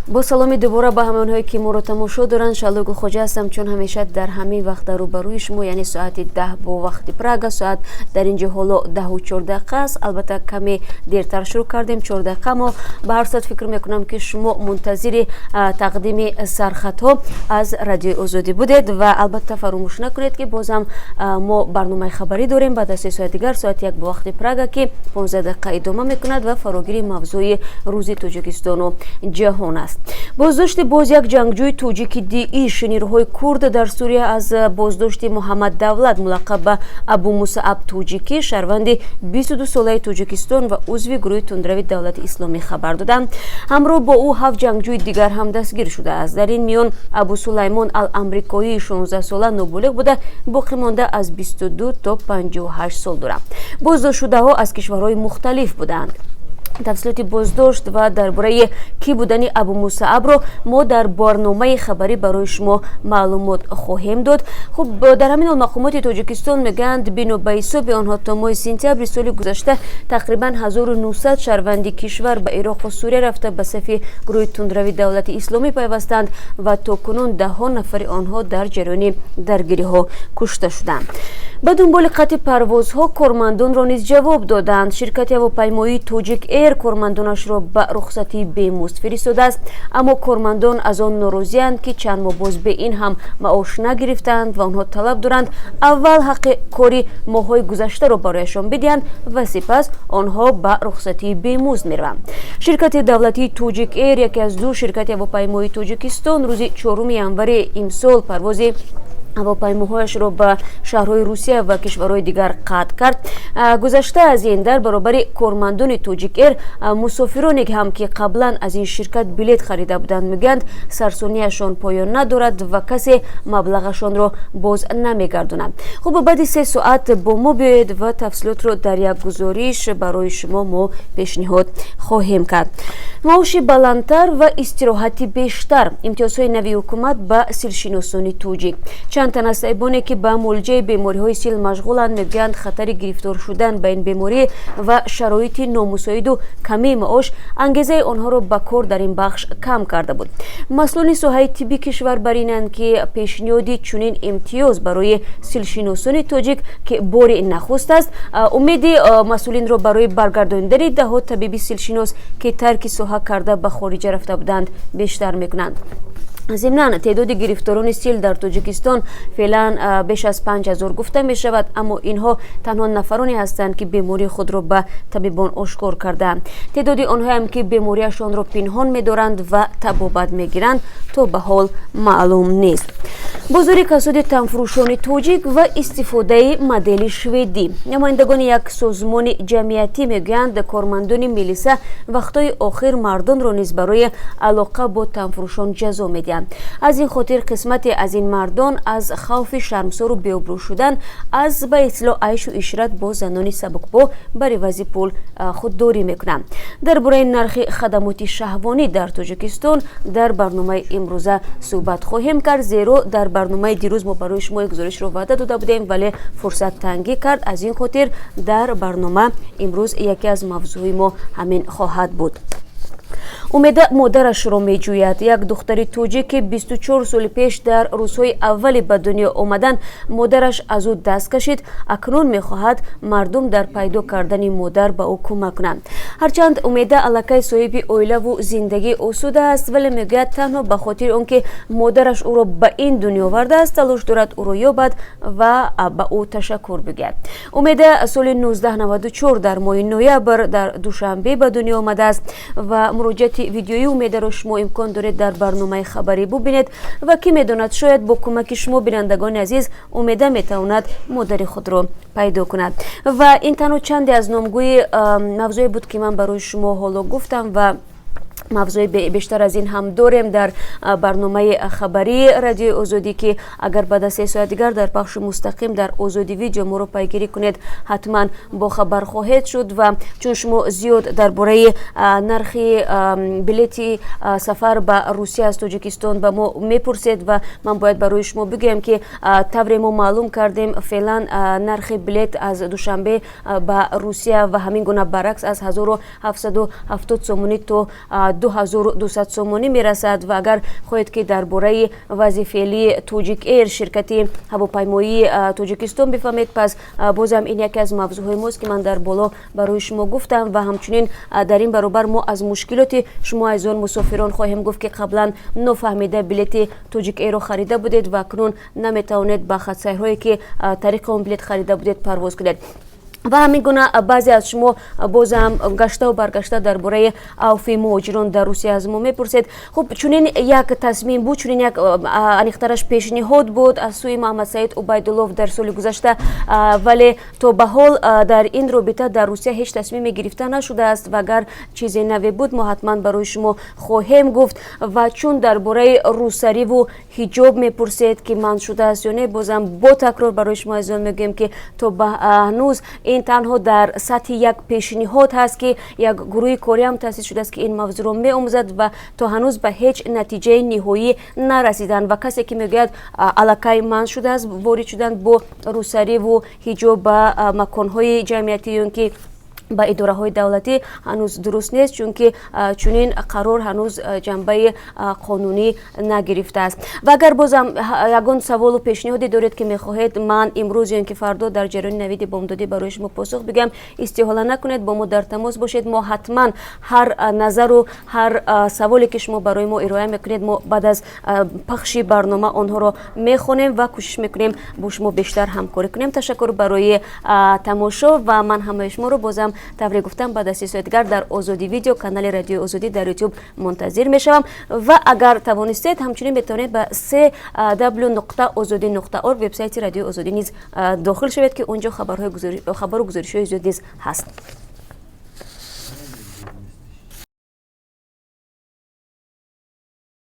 Бо саломи дубора ба ҳамонҳое, ки моро тамошо доранд. Шаҳло Гулхоҷа ҳастам. Чун ҳамеша дар ҳамин вақт дар рӯбарӯи шумо, яъне соати 10 бо вақти Прага. Соат дар ин ҷо ҳоло 10:04 аст. Албатта, каме дертар шурӯъ кардем, 4 дақиқа. Мо ба ҳар сурат фикр мекунам, ки шумо мунтазири тақдими сархатҳо аз Радиои Озодӣ будед. Ва албатта, фаромӯш накунед, ки бозам мо барномаи хабарӣ дорем баъд аз 3 соат дигар, соати 1 бо вақти Прага, ки 15 дақиқа идома мекунад ва фарогири мавзӯи рӯзи Тоҷикистону ҷаҳон аст. Боздошти боз як ҷангҷӯи тоҷики ДИИШ. Нирӯҳои курд дар Сурия аз боздошти Муҳаммад Давлат, мулаққаб ба Абу Мусааб Тоҷикӣ, шаҳрванди 22-солаи Тоҷикистон ва узви гурӯҳи тундрави Давлати Исломӣ, хабар доданд. Ҳамроҳ бо ӯ ҳафт ҷангҷӯи дигар ҳам дастгир шудааст. Дар ин миён Абу Сулаймон Ал Амрикоии 16-сола ноболиғ буда, боқӣ монда аз 22 то 58 сол дорад. Боздоштшудаҳо аз кишварҳои мухталиф буданд. Тафсилоти боздошт ва дар бораи кӣ будани Абу Мусаабро мо дар барномаи хабарӣ барои шумо маълумот хоҳем дод. Хуб, дар ҳамин ҳол мақомоти Тоҷикистон мегӯянд, бино ба ҳисоби онҳо, то моҳи сентябри соли гузашта тақрибан 1900 шаҳрванди кишвар ба Ироқу Сурия рафта, ба сафи гурӯҳи тундрави Давлати Исломӣ пайвастанд ва то кунун даҳҳо нафари онҳо дар ҷараёни даргириҳо кушта шуданд. Ба дунболи қатъи парвозҳо кормандонро низ ҷавоб доданд. Ширкати ҳавопаймоии Тоҷик Эйр кормандонашро ба рухсатии бемузд фиристодааст, аммо кормандон аз он норозианд, ки чанд моҳ боз бе ин ҳам маош нагирифтаанд ва онҳо талаб доранд, аввал ҳаққи кори моҳҳои гузаштаро барояшон бидиҳанд ва сипас онҳо ба рухсатии бемузд мераванд. Ширкати давлатии Тоҷик Эйр, яке аз ду ширкати ҳавопаймоии Тоҷикистон, рӯзи 4 январи имсол парвози ҳавопаймоҳояшро ба шаҳрҳои Русия ва кишварҳои дигар қатъ кард. Гузашта аз ин, дар баробари кормандони Тоҷик Эйр мусофироне ҳам, ки қаблан аз ин ширкат билет харида буданд, мегӯянд, сарсонияшон поён надорад ва касе маблағашонро боз намегардонад. Хуб, баъди 3 соат бо мо биёед ва тафсилотро дар як гузориш барои шумо мо пешниҳод хоҳем кард. Маоши баландтар ва истироҳати бештар: имтиёзҳои нави ҳукумат ба силшиносони тоҷик. Чанд тан аз табибоне, ки ба муолиҷаи бемориҳои сил машғуланд, мегӯянд, хатари гирифтор шудан ба ин беморӣ ва шароити номусоиду камии маош ангезаи онҳоро ба кор дар ин бахш кам карда буд. Масъулони соҳаи тибби кишвар бар инанд, ки пешниҳоди чунин имтиёз барои силшиносони тоҷик, ки бори нахуст аст, умеди масъулинро барои баргардонидани даҳҳо табиби силшинос, ки тарки соҳа карда, ба хориҷа рафта буданд, бештар мекунанд. Зимнан, теъдоди гирифторони сил дар Тоҷикистон феълан беш аз 5000 гуфта мешавад, аммо инҳо танҳо нафароне ҳастанд, ки бемории худро ба табибон ошкор кардаанд. Теъдоди онҳоям, ки бемориашонро пинҳон медоранд ва табобат мегиранд, то ба ҳол маълум нест. Бозори касоди танфурӯшони тоҷик ва истифодаи модели шведӣ. Намояндагони як созмони ҷамъиятӣ мегӯянд, кормандони милиса вақтҳои охир мардонро низ барои алоқа бо танфурӯшон ҷазо медиҳанд. Аз ин хотир қисмате аз ин мардон аз хавфи шармсору беобрӯ шудан аз ба истилоҳ айшу ишрат бо занони сабукбо бар ивази пул худдорӣ мекунанд. Дар бораи нархи хадамоти шаҳвонӣ дар Тоҷикистон дар барномаи имрӯза суҳбат хоҳем кард, зеро дар барномаи дирӯз мо барои шумо гузоришро ваъда дода будем, вале фурсат тангӣ кард. Аз ин хотир дар барнома имрӯз яке аз мавзӯи мо ҳамин хоҳад буд. Умеда модарашро меҷӯяд. Як духтари тоҷик, ки 24 соли пеш, дар рӯзҳои аввали ба дунё омадан, модараш аз ӯ даст кашид, акнун мехоҳад мардум дар пайдо кардани модар ба ӯ кӯмак кунанд. Ҳарчанд Умеда аллакай соҳиби оилаву зиндагии осуда аст, вале мегӯяд, танҳо ба хотири он ки модараш ӯро ба ин дунё овардааст, талош дорад ӯро ёбад ва ба ӯ ташаккур бигӯяд. Умеда соли 1994 дар моҳи ноябр дар Душанбе ба дунё омадааст ва муроҷиати видеои Умедаро шумо имкон доред дар барномаи хабарӣ бубинед. Ва кӣ медонад, шояд бо кӯмаки шумо, бинандагони азиз, Умеда метавонад модари худро пайдо кунад. Ва ин танҳо чанде аз номгӯи мавзӯе буд, ки ман барои шумо ҳоло гуфтам, ва мавзӯи бештар аз ин ҳам дорем дар барномаи хабарии Радиои Озодӣ, ки агар баъд аз 3 соат дигар дар пахши мустақим дар Озодӣ Видео моро пайгирӣ кунед, ҳатман бохабар хоҳед шуд. Ва чун шумо зиёд дар бораи нархи билети сафар ба Русия аз Тоҷикистон ба мо мепурсед, ва ман бояд барои шумо бигӯям, ки тавре мо маълум кардем, феълан нархи билет аз Душанбе ба Русия ва ҳамин гуна баръакс аз 1770 сомонӣ то 2200 сомонӣ мерасад. Ва агар хоҳед, ки дар бораи вазъи феълии Тоҷик Эйр, ширкати ҳавопаймоии Тоҷикистон, бифаҳмед, пас бозам ин яке аз мавзӯъҳои мост, ки ман дар боло барои шумо гуфтам. Ва ҳамчунин дар ин баробар мо аз мушкилоти шумо, азизон мусофирон, хоҳем гуфт, ки қаблан нофаҳмида билети Тоҷик Эйрро харида будед ва акнун наметавонед ба хатсайрҳое, ки тариқи он билет харида будед, парвоз кунед. Ва ҳамин гуна баъзе аз шумо бозам гаштаву баргашта дар бораи авфи муҳоҷирон дар Русия аз мо мепурсед. Хуб, чунин як тасмим буд, чунин як, аниқтараш, пешниҳод буд аз сӯи Маҳамадсаид Убайдуллов дар соли гузашта, вале то ба ҳол дар ин робита дар Русия ҳеҷ тасмиме гирифта нашудааст ва агар чизе наве буд, мо ҳатман барои шумо хоҳем гуфт. Ва чун дар бораи рӯсариву ҳиҷоб мепурсед, ки манъ шудааст ё не, бозам бо такрор барои шумо, азизон, мегӯем, ки то ба ҳанӯз ин танҳо дар сатҳи як пешниҳод ҳаст, ки як гурӯҳи кориам таъсис шудааст, ки ин мавзӯъро меомӯзад ва то ҳанӯз ба ҳеҷ натиҷаи ниҳоӣ нарасиданд. Ва касе ки мегӯяд, аллакай манъ шудааст ворид шудан бо рӯсариву ҳиҷоб ба маконҳои ҷамъиятӣ ё ки ба идораҳои давлатӣ, ҳанӯз дуруст нест, чунки чунин қарор ҳанӯз ҷанбаи қонунӣ нагирифтааст. Ва агар бозам ягон саволу пешниҳоде доред, ки мехоҳед ман имрӯз ё ин ки фардо дар ҷараёни Навиди бомдодӣ барои шумо посух бигӯям, истиҳола накунед, бо мо дар тамос бошед. Мо ҳатман ҳар назару ҳар саволе, ки шумо барои мо ироа мекунед, мо баъд аз пахши барнома онҳоро мехонем ва кӯшиш мекунем бо шумо бештар ҳамкорӣ кунем. Ташаккур барои тамошо ва ман ҳамаи шуморо бозам, тавре гуфтам, баъд аз 3 соат дигар дар Озодӣ Видео, канали Радиои Озодӣ дар Ютуб, мунтазир мешавам. Ва агар тавонистед, ҳамчунин метавонед ба www.ozodi.org, вебсайти Радиои Озодӣ низ дохил шавед, ки он ҷо хабару гузоришҳои зиёд низ ҳаст.